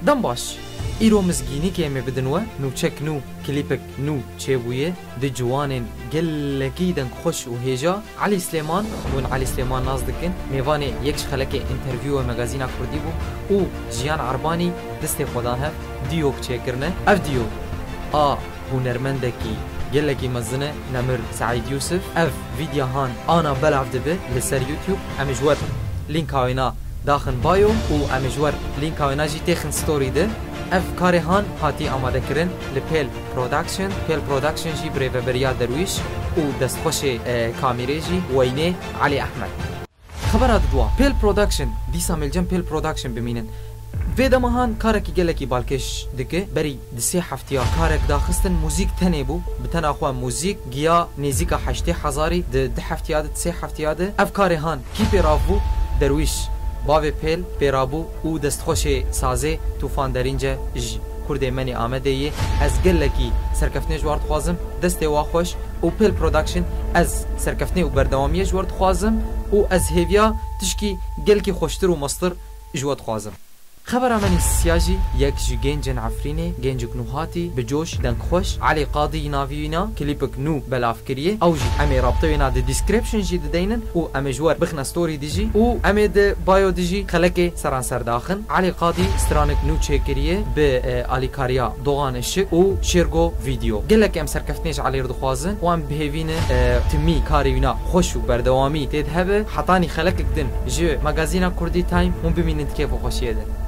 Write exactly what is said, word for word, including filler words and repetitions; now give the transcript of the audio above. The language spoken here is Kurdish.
Dem baş. Îro mizgînîkê em ê bidin we, nûçek nû, klîpek nû çêbûye, di ciwanên gelekî dengxweş û hêja Elî Silêman, hûn Elî Silêman nas dikin, mêvanê yek ji xelekê întervîw û magazîna Kurdî bû û Jiyan Erbanî destê xwe dan hev, diyok çêkirine. Ev diyok a hunermendekî gelekî mezin e, Nemir Seîd Yûsif. Ev vîdya han ana belav dibe li ser YouTube. Em ê ji we lînka wêna daxin bio û em ê ji we lînka wêna jî têxin story de. Ev karê han hatî amadekirin li Pêl Production. Pêl Production jî birêveberiya Derwîş û destxweşê, e, kamîrê jî weynê Elî Ehmed. Xebera didwa. Pêl Production, dîsa mêlcem Pêl Production bimînin. Vê dema han karekî gelekî balkêş dike. Berî di sê heftiya karek daxistin, muzîk tenê bû. Bi tena xwe muzîk giya nêzîka heştê hezarî di di heftiya de, di sê heftiya de. Ev karê han kî pêrav bû? Derwîş, bavê Pêl pêra bû û destxweşê sazê Tûfan Derînce ji Kurdê Menê Amedê yê. Ez gelekî serkeftinê ji war dixwazim, destê wa xweş û Pêl Production, ez serkeftinê û berdewamiyê ji war dixwazim û ez hêviya tişkî gelkî xweştir û mestir ji we dixwazim. Xebera me nîsiya jî yek ji gencên Efrînê, gencek nûhatî, bi coş, dengxweş, Elî Qadî navî wîna, klîpek nû belav kiriye. Ew jî em ê rabte wêna di description jî dideynin û em ê ji we bixine story dijî û em ê di bio dijî xelekê seranser daxin. Elî Qadî stranek nû çêkiriye bi, e, alîkariya Doğan Işık û Şêrgo Video. Gelek em serkeftinê ji Elî re dixwazin û em bi hêvî ne, e, timî karê wîna xweş û berdewamî tê de hebe. Hetanî xelekek din ji magazîna Kurdî Time hûn bimînin di kêf û xweşiyê de.